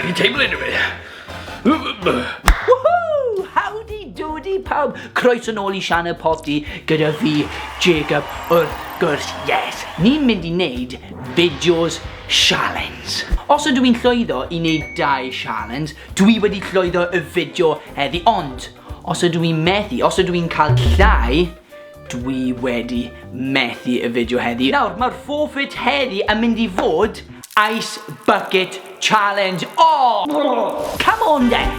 gallu teimlo unrhyw beth. Woohoo! Howdy doody pawb! Croeso nôl i sianel Popty gyda fi, Jacob, wrth gwrs, yes! Ni'n mynd i wneud fideos sialens. Os ydw i'n llwyddo i wneud dau sialens, dwi wedi llwyddo y fideo heddi, ond os ydw i'n methu, os ydw i'n cael llai, dwi wedi methu y fideo heddi. Nawr, mae'r forfeit heddi yn mynd i fod Ice Bucket Challenge. Oh! Come on then!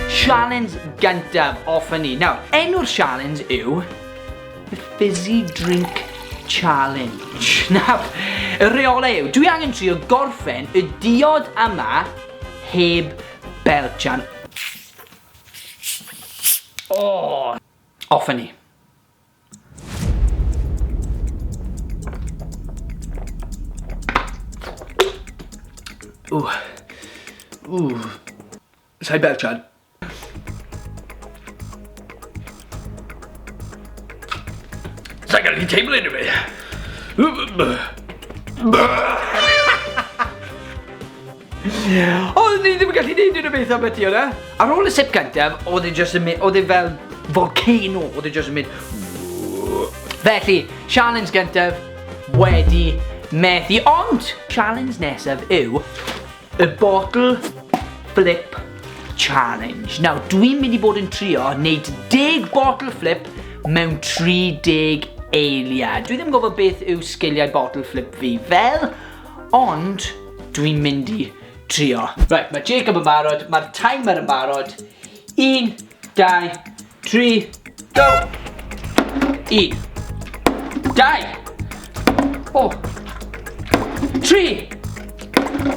Challenge gyntaf off ni. Nawr, enw'r challenge yw The Fizzy Drink Challenge. Nawr, y reolau yw, dwi angen trio gorffen y diod yma heb belchan. Oh! Off â ni. Ww. Ww. Sa'i belchan. Sa'i gallu teimlo unrhyw beth. Oedd ni ddim yn gallu neud unrhyw beth am beth i hwnna. Ar ôl y sip gyntaf, oedd e just yn mynd, oedd e fel volcano, oedd e just yn mynd. Felly, challenge gyntaf wedi methu, ond challenge nesaf yw y bottle flip challenge. Nawr, dwi'n mynd i bod yn trio wneud 10 bottle flip mewn 30 eiliad. Dwi ddim yn gwybod beth yw sgiliau bottle flip fi fel, ond dwi'n mynd i trio. Right, mae Jacob yn barod, mae'r timer yn barod. 1, 2, 3, go! 1, 2, o, 3,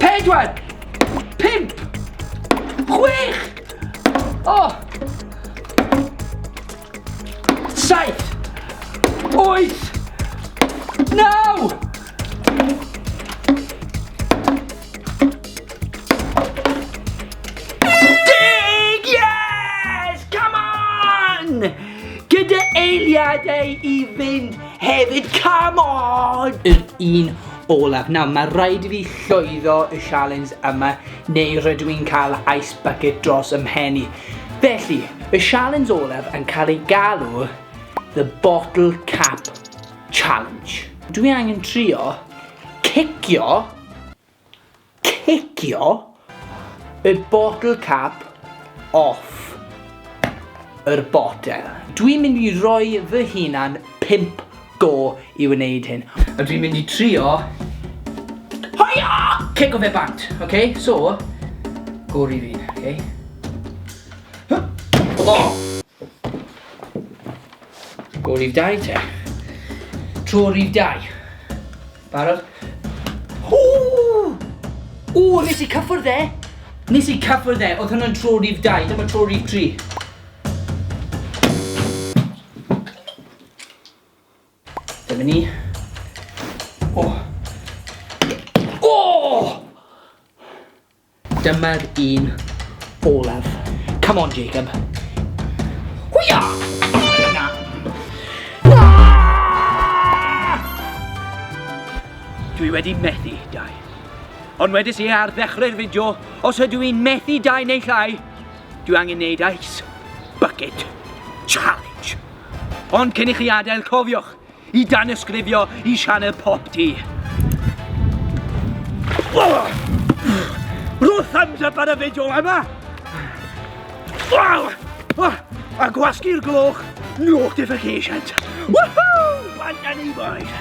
4, 5, 6, o, 7, 8, 9, 10! Yes! Come on! Gyda eiliadau i fynd hefyd, come on! Yr un olaf. Nawr, mae rhaid i fi llwyddo y sialens yma, neu rydw i'n cael ice bucket dros ym mhen i. Felly, y sialens olaf yn cael ei galw The Bottle Cap Challenge. Dwi angen trio cicio, cicio y bottle cap off yr botel. Dwi'n mynd i roi fy hunan 5 go i wneud hyn. A dwi'n mynd i trio... Hoia! Cico fe bant, oce? So, go rif un, oce? Oh! Go rif 2 te. Tro rif 2. Barod? Ww! Ww, nes i cyffwrdd e! Nes i cyffwrdd e, oedd hwnna'n tro rif 2, dyma tro rif 3. Dyma ni. O! O! Dyma'r un olaf. Come on, Jacob. Hwya! Na. Na! Dwi wedi methu dau. Ond wedys i ar ddechrau'r fideo, os ydw i'n methu dau neu llai, dwi angen neud ice bucket challenge. Ond cyn i chi adael, cofiwch i danysgrifio i sianel Popty. Rho thumbs up ar y fideo yma! A gwasgu'r gloch notifications. Woohoo! Bant â ni, boys!